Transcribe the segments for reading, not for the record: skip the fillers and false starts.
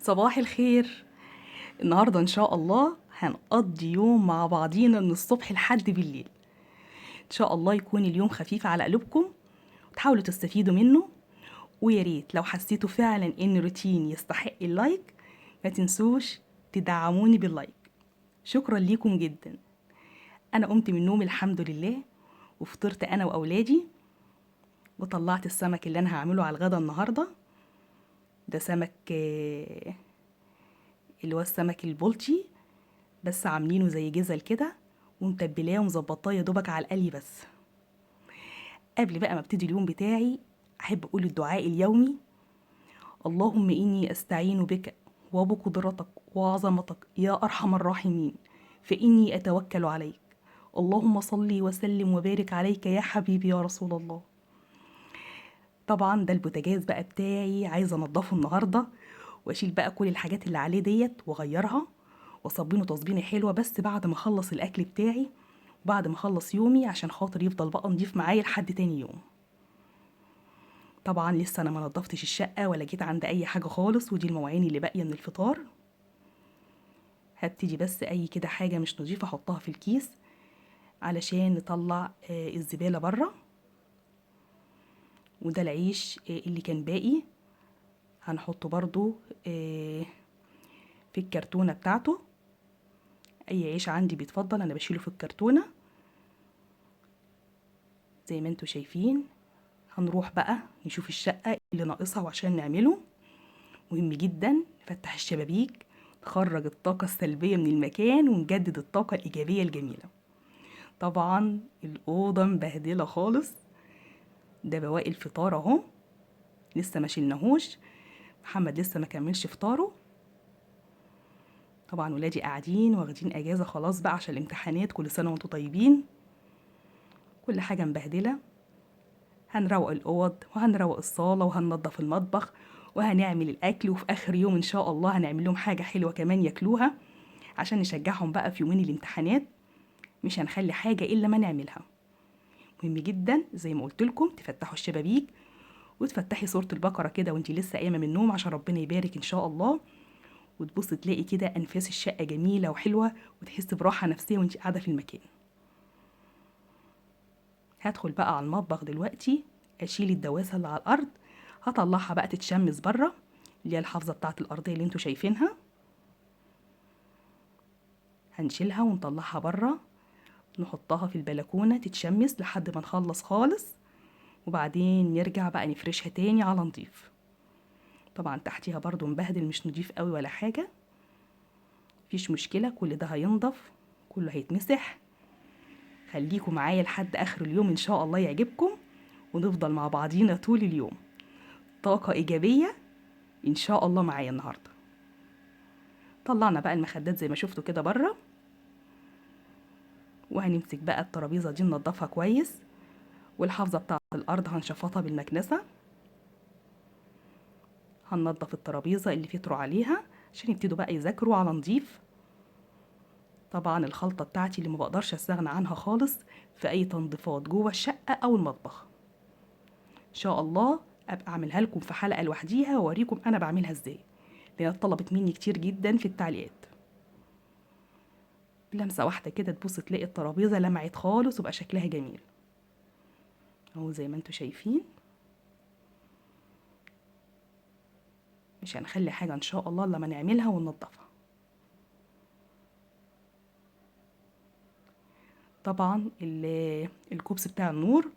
صباح الخير. النهاردة إن شاء الله هنقضي يوم مع بعضينا من الصبح لحد بالليل. إن شاء الله يكون اليوم خفيف على قلوبكم وتحاولوا تستفيدوا منه، ويا ريت لو حسيتوا فعلا إن روتين يستحق ال like ما تنسوش تدعموني بال like. شكرا ليكم جدا. أنا قمت من النوم الحمد لله وفطرت أنا وأولادي، وطلعت السمك اللي أنا هعمله على الغدا النهاردة. ده سمك اللي هو السمك البلطي، بس عاملينه زي جزل كده ومتبلاه ومظبطاه يا دوبك على القلي بس. قبل بقى ما ابتدي اليوم بتاعي احب اقول الدعاء اليومي: اللهم اني استعين بك وبقدرتك وعظمتك يا ارحم الراحمين، فاني اتوكل عليك. اللهم صل وسلم وبارك عليك يا حبيبي يا رسول الله. طبعا ده البوتاجاز بقى بتاعي، عايزه انضفه النهارده واشيل بقى كل الحاجات اللي عليه ديت واغيرها واصبينه تصبينه حلوة، بس بعد ما اخلص الاكل بتاعي وبعد ما اخلص يومي، عشان خاطر يفضل بقى نضيف معايا لحد تاني يوم. طبعا لسه انا ما نضفتش الشقة ولا جيت عند اي حاجة خالص، ودي المواعين اللي باقية من الفطار. هبتدي بس اي كده حاجة مش نظيفة احطها في الكيس علشان نطلع الزبالة بره. وده العيش اللي كان باقي هنحطه برضو في الكرتونه بتاعته. اي عيش عندي بيتفضل انا بشيله في الكرتونه زي ما انتوا شايفين. هنروح بقى نشوف الشقة اللي ناقصها وعشان نعمله. مهم جدا نفتح الشبابيك، نخرج الطاقة السلبية من المكان ونجدد الطاقة الايجابية الجميلة. طبعا الاوضة مبهدله خالص، ده بواقي الفطار اهو لسه ما شلناهوش، محمد لسه ما كملش فطاره. طبعا ولادي قاعدين واخدين اجازه خلاص بقى عشان الامتحانات، كل سنة وانتم طيبين. كل حاجة مبهدله. هنروق الاوض وهنروق الصاله وهننضف المطبخ وهنعمل الاكل، وفي اخر يوم ان شاء الله هنعمل لهم حاجة حلوة كمان ياكلوها عشان نشجعهم بقى في يومين الامتحانات. مش هنخلي حاجة الا ما نعملها. مهم جدا زي ما قلت لكم تفتحوا الشبابيك وتفتحي سورة البقرة كده وانتي لسه قايمة من النوم عشان ربنا يبارك ان شاء الله، وتبص تلاقي كده انفاس الشقة جميلة وحلوه وتحس براحة نفسية وانتي قاعدة في المكان. هدخل بقى على المطبخ دلوقتي، اشيل الدواسه اللي على الارض، هطلعها بقى تتشمس بره، اللي هي الحافظة بتاعه الارضية اللي انتوا شايفينها. هنشيلها ونطلعها بره، نحطها في البلكونه تتشمس لحد ما نخلص خالص، وبعدين نرجع بقى نفرشها تاني على نضيف. طبعا تحتيها برضو مبهدل مش نضيف قوي ولا حاجة، مفيش مشكلة، كل ده هينضف كله هيتمسح. خليكم معايا لحد اخر اليوم ان شاء الله يعجبكم، ونفضل مع بعضينا طول اليوم. طاقة ايجابية ان شاء الله معايا النهاردة. طلعنا بقى المخدات زي ما شفتوا كده بره، وهنمسك بقى الترابيزة دي ننضفها كويس، والحافظة بتاعة الارض هنشفطها بالمكنسة. هننضف الترابيزة اللي فطروا عليها عشان يبتدوا بقى يذاكروا على نضيف. طبعا الخلطة بتاعتي اللي ما بقدرش استغنى عنها خالص في اي تنظيفات جوه الشقة او المطبخ، ان شاء الله ابقى اعملها لكم في حلقة لوحديها واوريكم انا بعملها ازاي، لان اتطلبت مني كتير جدا في التعليقات. بلمسة واحدة كده تبص تلاقي الترابيزة لمعت خالص وبقى شكلها جميل اهو زي ما انتوا شايفين. مش هنخلي حاجة ان شاء الله لما نعملها وننضفها. طبعا الكوبس بتاع النور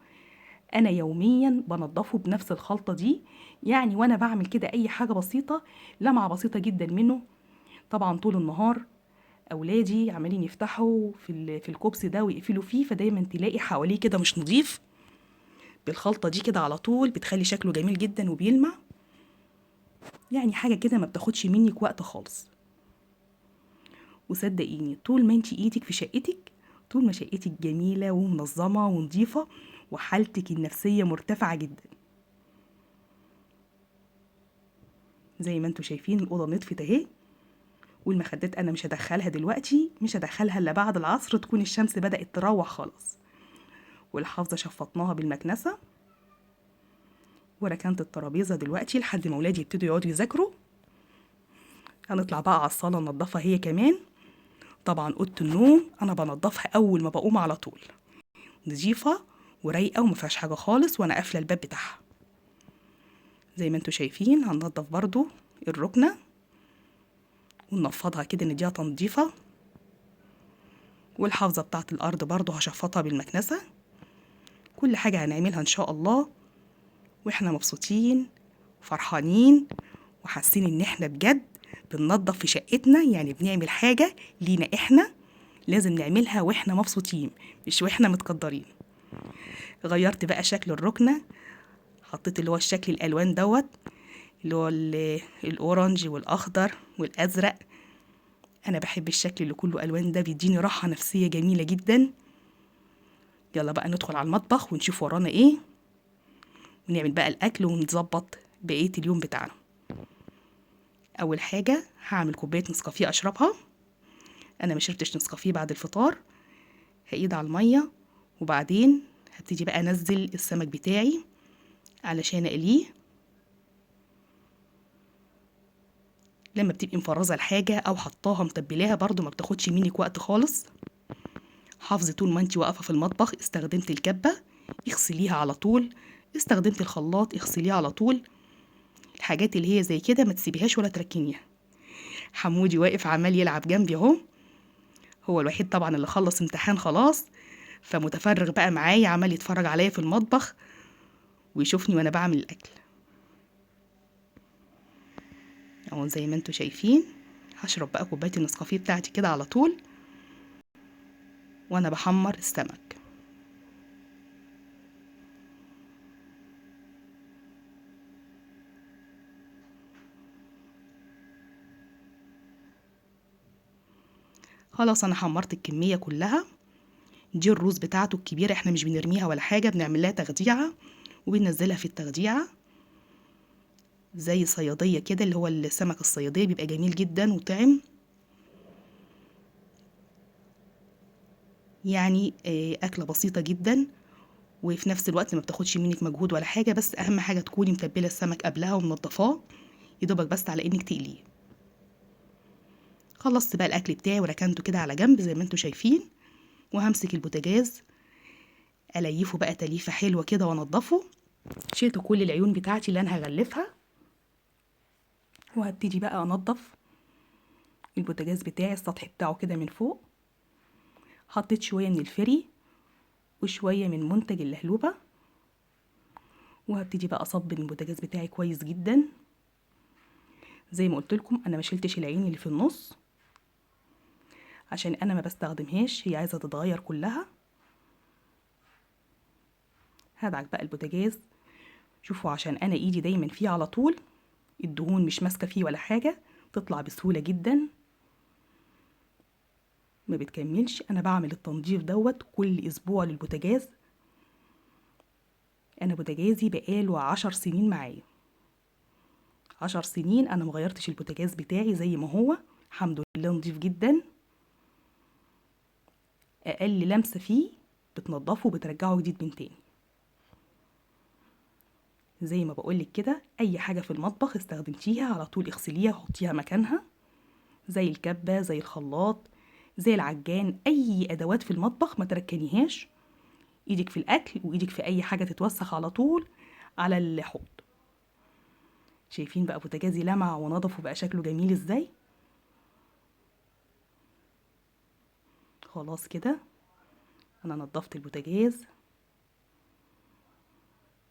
انا يوميا بنضفه بنفس الخلطة دي، يعني وانا بعمل كده اي حاجة بسيطة لمعة بسيطة جدا منه. طبعا طول النهار اولادي عمالين يفتحوا في الكوبس ده ويقفلوا فيه، فدايما تلاقي حواليه كده مش نظيف. بالخلطة دي كده على طول بتخلي شكله جميل جدا وبيلمع، يعني حاجة كده ما بتاخدش منك وقت خالص. وصدقيني طول ما انتي ايدك في شقتك، طول ما شقتك جميلة ومنظمة ونظيفة وحالتك النفسية مرتفعة جدا. زي ما انتوا شايفين الأوضة نطفت اهي، والمخدات انا مش هدخلها دلوقتي، مش هدخلها الا بعد العصر تكون الشمس بدأت تروح خالص. والحافظة شفطناها بالمكنسة، وركنت الترابيزة دلوقتي لحد ما ولادي يبتدوا يقعدوا يذاكروا. هنطلع بقى على الصاله ننضفها هي كمان. طبعا اوضة النوم انا بنضفها اول ما بقوم على طول، نظيفة ورايقه وما فيهاش حاجة خالص، وانا قافله الباب بتاعها زي ما انتوا شايفين. هننضف برضو الركنه وننفضها كده، نديها تنظيفه. والحافظه بتاعه الارض برضو هشفطها بالمكنسه. كل حاجة هنعملها ان شاء الله واحنا مبسوطين وفرحانين وحاسين ان احنا بجد بننظف في شقتنا، يعني بنعمل حاجة لينا احنا لازم نعملها واحنا مبسوطين مش واحنا متقدرين. غيرت بقى شكل الركنه، حطيت اللي هو الشكل الالوان دوت اللي هو ال orange والاخضر والازرق. انا بحب الشكل اللي كله الوان ده، بيديني راحة نفسية جميلة جدا. يلا بقى ندخل على المطبخ ونشوف ورانا ايه، ونعمل بقى الاكل ونظبط بقية اليوم بتاعنا. اول حاجة هعمل كوباية نسكافيه اشربها، انا ما شربتش نسكافيه بعد الفطار. هقيد على المية، وبعدين هبتدي بقى انزل السمك بتاعي علشان اقلية. لما بتبقي مفرزه الحاجة او حطاها متبلاها برضو ما بتاخدش منك وقت خالص. حافظي طول ما انتي واقفة في المطبخ. استخدمت الكبه اغسليها على طول، استخدمت الخلاط اغسليه على طول. الحاجات اللي هي زي كده ما تسيبيهاش ولا تركنيها. حمودي واقف عمال يلعب جنبي اهو، هو الوحيد طبعا اللي خلص امتحان خلاص، فمتفرغ بقى معايا، عمال يتفرج عليا في المطبخ ويشوفني وانا بعمل الاكل. اهو زي ما انتوا شايفين هشرب بقى كوباية النسكافيه بتاعتي كده على طول وانا بحمر السمك. خلاص انا حمرت الكمية كلها. دي الروز بتاعته الكبيرة، احنا مش بنرميها ولا حاجة، بنعمل لها تخديعه وبننزلها في التخديعه زي صياديه كده، اللي هو السمك الصياديه، بيبقى جميل جدا وطعم. يعني اكله بسيطة جدا وفي نفس الوقت ما بتاخدش منك مجهود ولا حاجة، بس اهم حاجة تكوني متبله السمك قبلها ومنضفاه، يدوبك بس على انك تقليه. خلصت بقى الاكل بتاعي وركنته كده على جنب زي ما انتوا شايفين، وهمسك البوتاجاز اليفه بقى تليفه حلوة كده وانضفه. شلت كل العيون بتاعتي اللي انا هغلفها، وهبتدي بقى انضف البوتاجاز بتاعي السطح بتاعه كده من فوق. حطيت شوية من الفري وشوية من منتج اللهلوبه، وهبتدي بقى اصب البوتاجاز بتاعي كويس جدا. زي ما قلت لكم انا ما شلتش العين اللي في النص عشان انا ما بستخدمهاش، هي عايزه تتغير كلها. هدعك بقى البوتاجاز، شوفوا عشان انا ايدي دايما فيه على طول، الدهون مش ماسكه فيه ولا حاجة، تطلع بسهولة جدا ما بتكملش. انا بعمل التنظيف دوت كل اسبوع للبوتاجاز. انا بوتاجازي بقاله 10 سنين معايا، 10 سنين انا مغيرتش البوتاجاز بتاعي، زي ما هو الحمد لله نضيف جدا. اقل لمسه فيه بتنضفه وبترجعه جديد من تاني. زي ما بقولك كده اي حاجة في المطبخ استخدمتيها على طول اغسليها وحطيها مكانها، زي الكبه، زي الخلاط، زي العجان، اي ادوات في المطبخ ما تركنيهاش. ايدك في الاكل وايدك في اي حاجة تتوسخ على طول على الحوض. شايفين بقى بوتاجازي لمع ونضف وبقى شكله جميل ازاي. خلاص كده انا نضفت البوتاجاز،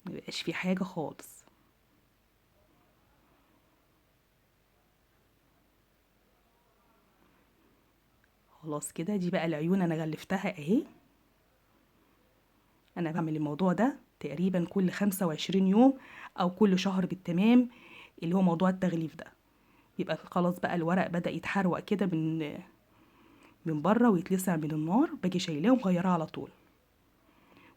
مبقاش فيه حاجة خالص. خلاص كده دي بقى العيون انا غلفتها اهي. انا بعمل الموضوع ده تقريبا كل 25 يوم او كل شهر بالتمام، اللي هو موضوع التغليف ده. يبقى خلاص بقى الورق بدأ يتحروق كده من بره ويتلسع من النار، باجي شايلاه ومغيراه على طول.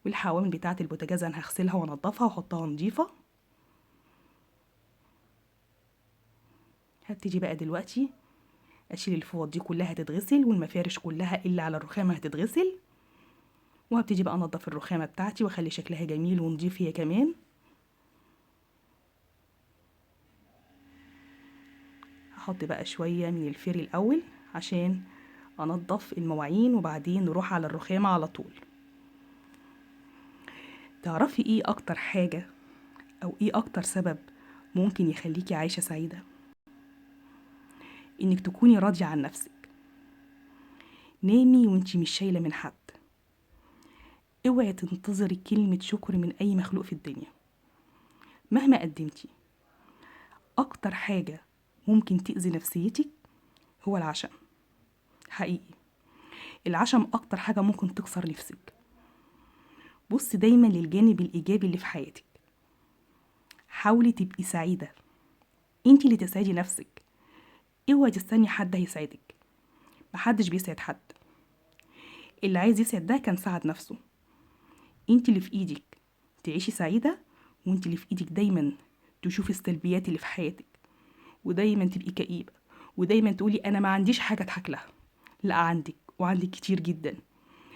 والحوامل بتاعه البوتاجاز انا هغسلها وانضفها واحطها نضيفه. هبتدي بقى دلوقتي اشيل الفوط دي كلها هتتغسل، والمفارش كلها اللي على الرخامه هتتغسل، وهبتدي بقى انضف الرخامه بتاعتي واخلي شكلها جميل ونضيف هي كمان. هحط بقى شوية من الفيري الاول عشان انضف المواعين، وبعدين نروح على الرخامه على طول. تعرفي ايه اكتر حاجة او ايه اكتر سبب ممكن يخليكي عايشه سعيدة؟ انك تكوني راضية عن نفسك. نامي وانتي مش شايله من حد. اوعي تنتظري كلمة شكر من اي مخلوق في الدنيا مهما قدمتي. اكتر حاجة ممكن تأذي نفسيتك هو العشم. حقيقي العشم اكتر حاجة ممكن تكسر نفسك. بصي دايما للجانب الايجابي اللي في حياتك. حاولي تبقي سعيدة، انتي اللي تسعدي نفسك. اوعي تستني حد هيسعدك، محدش بيسعد حد. اللي عايز يسعد ده كان سعد نفسه. انتي اللي في ايدك تعيشي سعيدة، وانتي اللي في ايدك دايما تشوفي السلبيات اللي في حياتك، ودايما تبقي كئيبة، ودايما تقولي انا ما عنديش حاجة اضحك لها. لا، عندك، وعندك كتير جدا،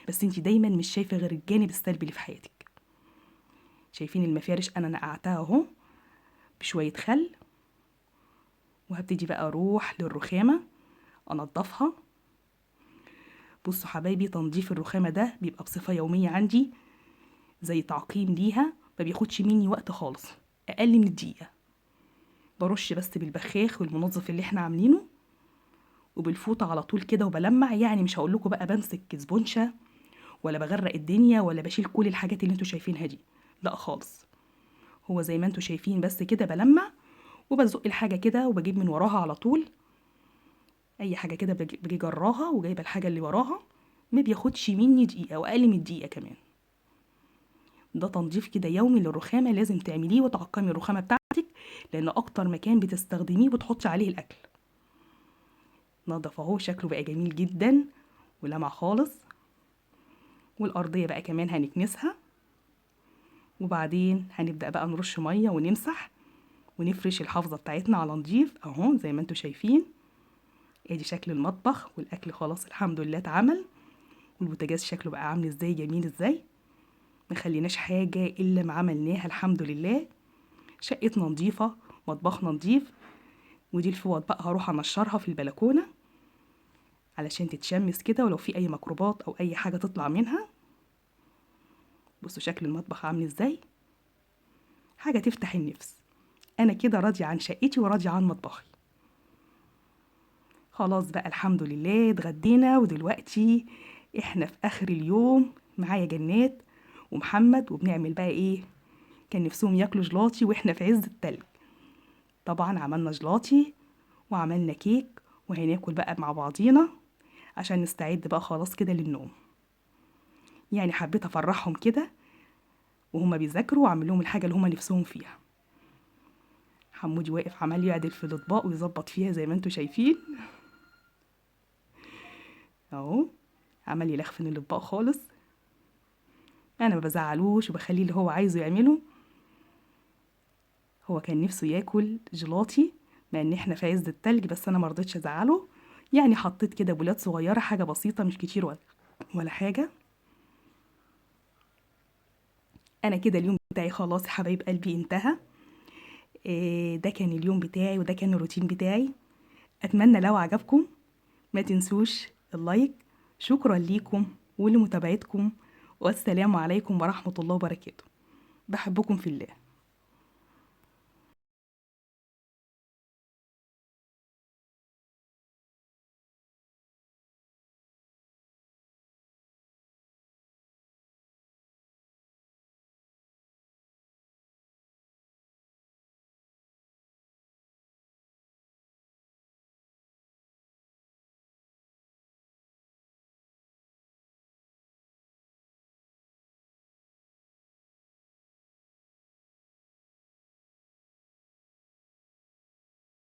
بس انتي دايما مش شايفة غير الجانب السلبي اللي في حياتك. شايفين المفارش انا نقعتها اهو بشوية خل، وهبتدي بقى اروح للرخامة انضفها. بصوا حبايبي، تنظيف الرخامة ده بيبقى بصفة يومية عندي، زي تعقيم ليها، ما بياخدش مني وقت خالص، اقل من الدقيقة. برش بس بالبخاخ والمنظف اللي احنا عاملينه، وبالفوطة على طول كده، وبلمع. يعني مش هقول لكم بقى بمسك سبونشة ولا بغرق الدنيا ولا بشيل كل الحاجات اللي انتوا شايفينها دي، لا خالص. هو زي ما انتوا شايفين بس كده بلمع وبزق الحاجة كده، وبجيب من وراها على طول اي حاجة كده، بجي جراها وجايبة الحاجة اللي وراها. ما بياخدش مني دقيقة واقل من دقيقة كمان. ده تنظيف كده يومي للرخامة لازم تعمليه، وتعقمي الرخامة بتاعتك، لان اكتر مكان بتستخدميه وبتحطي عليه الاكل. نضف اهو، شكله بقى جميل جدا ولمع خالص. والارضية بقى كمان هنكنسها، وبعدين هنبدأ بقى نرش مية ونمسح ونفرش الحافظة بتاعتنا على نضيف اهو زي ما انتوا شايفين. ادي شكل المطبخ، والاكل خلاص الحمد لله اتعمل، والبوتاجاز شكله بقى عامل ازاي، جميل ازاي. ما خليناش حاجة الا ما عملناها الحمد لله. شقتنا نظيفة، مطبخنا نظيف. ودي الفوط بقى هروح انشرها في البلكونة علشان تتشمس كده، ولو في اي ميكروبات او اي حاجة تطلع منها. بصوا شكل المطبخ عامل ازاي، حاجة تفتح النفس. انا كده راضية عن شقتي وراضية عن مطبخي. خلاص بقى الحمد لله اتغدينا، ودلوقتي احنا في اخر اليوم. معايا جنات ومحمد، وبنعمل بقى ايه، كان نفسهم ياكلوا جلاطي واحنا في عز التلج. طبعا عملنا جلاطي وعملنا كيك، وهناكل بقى مع بعضينا عشان نستعد بقى خلاص كده للنوم. يعني حبيت افرحهم كده وهما بيذاكروا، واعمل لهم الحاجة اللي هما نفسهم فيها. حمودي واقف عمال يعدل في الاطباق ويظبط فيها زي ما انتوا شايفين اهو، عمال يلخفن الاطباق خالص. انا ما بزعلوش وبخليه اللي هو عايزه يعمله. هو كان نفسه ياكل جلاطي مع ان احنا في عز التلج، بس انا ما رضيتش ازعله. يعني حطيت كده بولات صغيرة، حاجة بسيطة مش كتير ولا حاجة. انا كده اليوم بتاعي خلاص يا حبايب قلبي انتهى. ده كان اليوم بتاعي وده كان الروتين بتاعي. اتمنى لو عجبكم ما تنسوش اللايك. شكرا ليكم ولمتابعتكم، والسلام عليكم ورحمة الله وبركاته. بحبكم في الله.